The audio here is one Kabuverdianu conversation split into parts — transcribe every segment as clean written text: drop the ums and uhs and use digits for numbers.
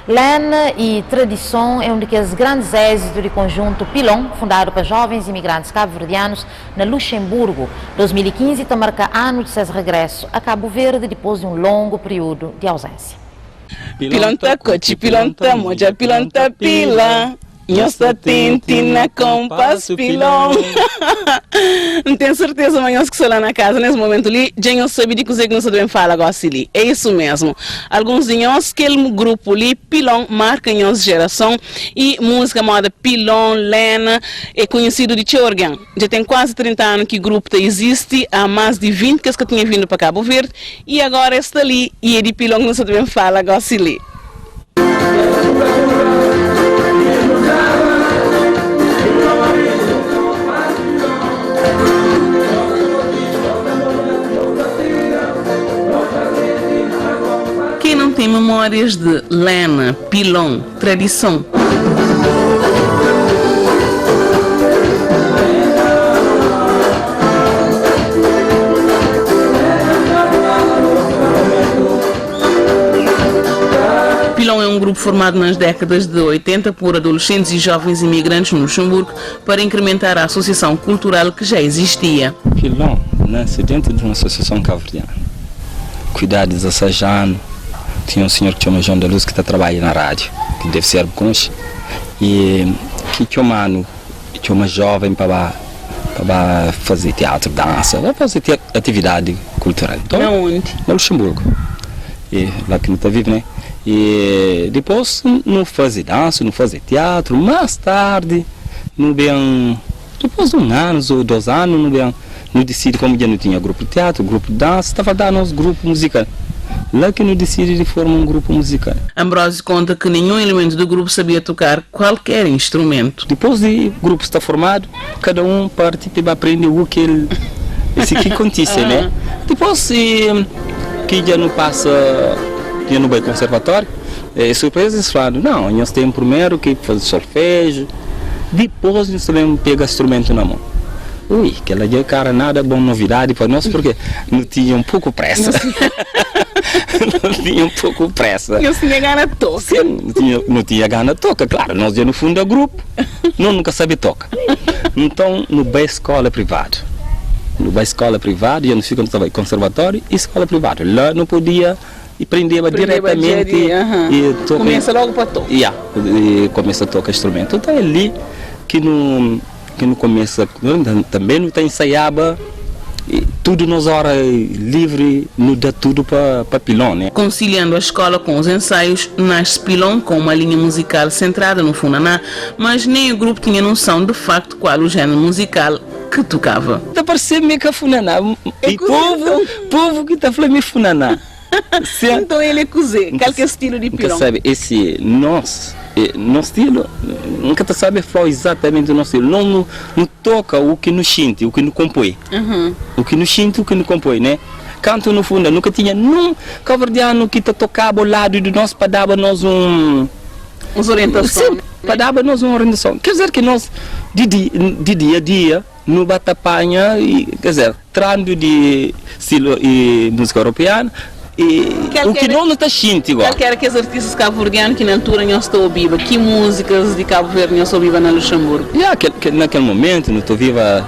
Lena y Tradison é un di kes grandis ézitu di konjuntu Pilon, fundadu pa jovens imigrantis kabu-verdianus na Luxemburgu. 2015 ta marka anu di ses regrésu a Kabu Verdi dipôs di un longu períodu di auzénsia. Pilon ta kotxi, pilon ta modja, pilon ta pila. Nhos ta tenti na konpas pilon. N ten serteza ma nhos ki sta la na kaza nes momentu li dja nhos sabe di kuzê ki nu sta ta ben fala gósi li. É isu mésmu. Alguns di nhos, kel grupu li, Pilon, marka nhos jerason i múzika móda Pilon, Lena, é konhesidu di txeu argen. Dja ten kuazi 30 anu ki grupu ta izisti, há más di 20 ki es ka tinha vindu pa Kabu Verdi i agóra es sta li i é di Pilon ki nu sta ta ben fala gósi li. Quem não tem memórias de Lena, Pilon, Tradição? Pilon é um grupo formado nas décadas de 80 por adolescentes e jovens imigrantes no Luxemburgo para incrementar a associação cultural que já existia. Pilon nasce dentro de uma associação cabo-verdiana. Ku idade de 16 anu, tinha um senhor ki txoma João da Luz ki ta trabadja na rádio, ki deve ser bu konxe, e ki txoma-nu, txoma jovem pa ba pa ba faze teatru, dansa, ba faze atividadi kultural. Nton, Na undi? Na Luxemburgo. E la ki nu ta vive, né? E dipôs nu faze dansa, nu faze teatru, más tardi nu ben, dipôs di un anu ô dôs anu, nu ben nu disidi, komu dja nu tinha grupu di teatru, grupu di dansa, ta faltaba nos grupu muzikal. La ki nu disidi di forma un grupu muzikal. Ambrósio konta ki ninhun elementu di grupu sabia tukar kualker instrumentu. Dipôs di grupu sta formadu, kada un parti pa ba prende u ki el si ki kontise ne. Dipôs ki dja nu pasa, dja nu bai konservatóriu, e surpresa es fladu, nau, nhos ten primeru ki faze solfeju, dipôs nhos ta ben pega strumentu na mon. Ui, kel-la dja ka era nada bon novidadi pa nos, purke nu tinha un poku présa. Nu tinha un poku présa. Nhos tinha gana toka. Sin, nu tinha, nu tinha gana toka. Klaru, nos dja nu funda grupu, no nu ka sabe toka. Nton, nu bai skóla privadu. Nu bai skóla privadu, dja nu fika nu ta bai konservatóriu i skóla privadu. La nu podia prendeba diretamenti i toka. Kumesa lógu pa toka. Ya, kumesa toka instrumentu. Nton, é li ki nu. Ki nu kumesa, tanbe nu ta ensaiaba tudu nos óra livri, nu da tudu pa pa Pilon, né? Conciliando a escola com os ensaios, nasce Pilon com uma linha musical centrada no funaná, mas nem o grupo tinha noção de facto qual o género musical que tocava. Ta parse mi ka funaná, e povu, povu ki ta fla mi funaná. Nton el é kuzê? Kal ki é stilu di N ka Pilon? sabe esse nos nos stilu N ka ta sabe fla-u izatamenti nos stilu Nos nu nu toka u ki nu xinti, u ki nu konpoi U ki nu xinti, u ki nu konpoi, né? Kantu nu funda nu ka tinha nun kabuverdianu ki ta tokaba o ladu di nos pa daba nos un Uns orientason, Sin, pa daba nos un orientason Ker dizer ki nos di di dia a dia Nu ba ta panha, ker dizer, trandu di stilu i múzika europeanu i u ki nos nu ta xinti gó. Kal ki éra kes artistas kabuverdianu ki na altura nhos ta obiba? Ki múzikas di Kabu Verdi nhos ta obiba na Luxemburgu? Ya, na kel momentu nu ta obiba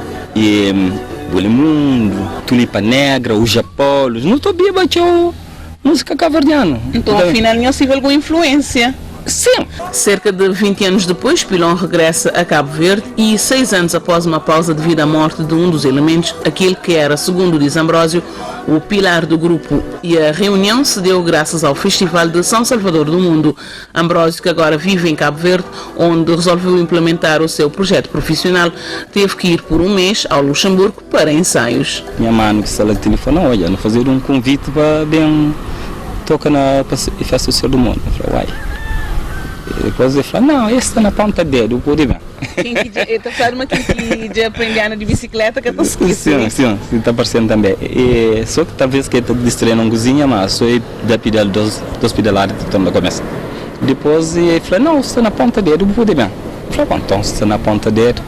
Bulimundo, Tulipa Negra, Os Apolos, nu ta obiba txeu múzika kabuverdianu. Nton, afinal, nhos tive algun influénsia? Sim! Cerca de 20 anos depois, Pilon regressa a Cabo Verde e, seis anos após uma pausa devido à morte de um dos elementos, aquele que era, segundo diz Ambrósio, o pilar do grupo. E a reunião se deu graças ao Festival de São Salvador do Mundo. Ambrósio, que agora vive em Cabo Verde, onde resolveu implementar o seu projeto profissional, teve que ir por um mês ao Luxemburgo para ensaios. Nha manu ki sta la tilifona, odja, nu fazedu un konviti pa ben toka na Festa Senhor do Monte. N fla, uai. Dipôs el fla, nau, es sta na ponta dedu, bu pode ben. Ken ki dja, el ta fladu ma ken ki dja prende anda di bisikleta ka ta skese, ne? Sin, sin, ta parse-m tanbe. E so ki talvês ki el ta distrae na un kuzinha, ma so el da pidal dos, dos pidalada ta toma na kabesa. Dipôs el fla, nau, sta na ponta dedu, bu pode ben. N fla, bon, nton sta na ponta dedu.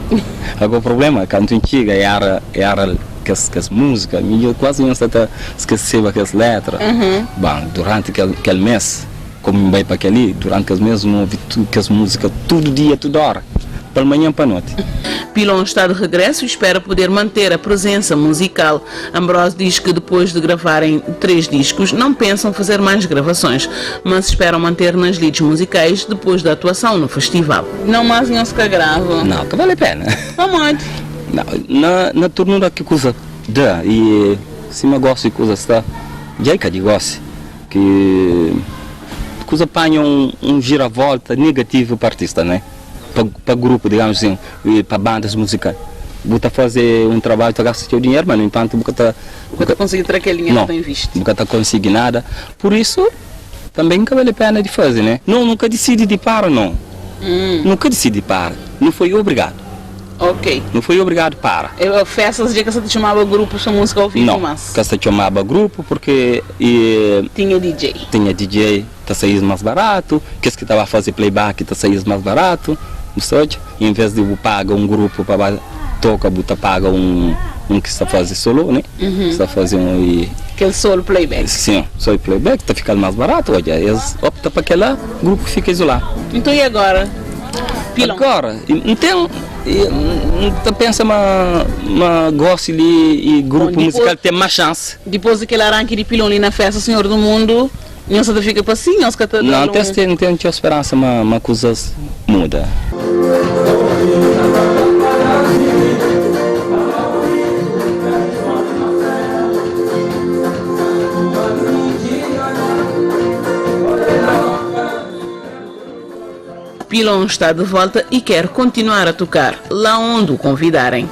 Agó prubléma, kantu N txiga, éra, éra kes, kes múzika, mi dja kuazi N sa ta skeseba kes létra. Bon, duranti kel, kel mês. Komu N bai pa kel-li, duranti kes mês N obi kes múzika tudu dia, tudu óra, palmanhan pa noti. Pilon está de regresso e espera poder manter a presença musical. Ambrose diz que depois de gravarem 3 discos, não pensam fazer mais gravações, mas esperam manter nas lides musicais depois da atuação no festival. Não mais nhos ka grava. Não, ka vale pena. Pamodi? Não, na na turnura ki kuza da e sima gosi kuza sta dja i ka di gosi ki kuza panha un un giravolta negativu pa artista né pa pa grupu digamos assim e pa bandas musical bu ta faze un trabadju ta gasta txeu dinheru ma no entantu bu ka ta Bu ka ta konsigi tra kel dinheru Não, ki ta invisti. bu ka ta konsigi nada pur isu Também ka bale pena di faze, né? Não, nu ka disidi di para, não. Nu ka disidi para. Nu foi obrigadu. Ok. Nu foi obrigadu para. E festas dja ka sa ta txomaba grupus pa múzika ao vivu Não, mas? ka sa txomaba grupu porque e. Tinha DJ. Tinha DJ, ta saís más baratu, kes ki ta ba faze playback ta saís más baratu, bu sta odja? Em vez di bu paga un grupu pa ba toka, bu ta paga un un ki sta faze solo, né? Sta faze un e. Kel solo playback. Sim, solo playback ta fikal mas barato, odja, es opta pa kela, grupo fika isolado. Nton e agora? Pilon. Agora, N ten, N ta pensa ma ma gosi li e grupo Bom, dipos, musical ten mas chance. Dipos di kel aranki di pilon li na festa Senhor do Mundo, nhos sa ta fika pa si, nhos ka ta Não, dal N ten un. N ten txeu speransa ma ma kuzas muda. Pilon está de volta e quer continuar a tocar lá onde o convidarem.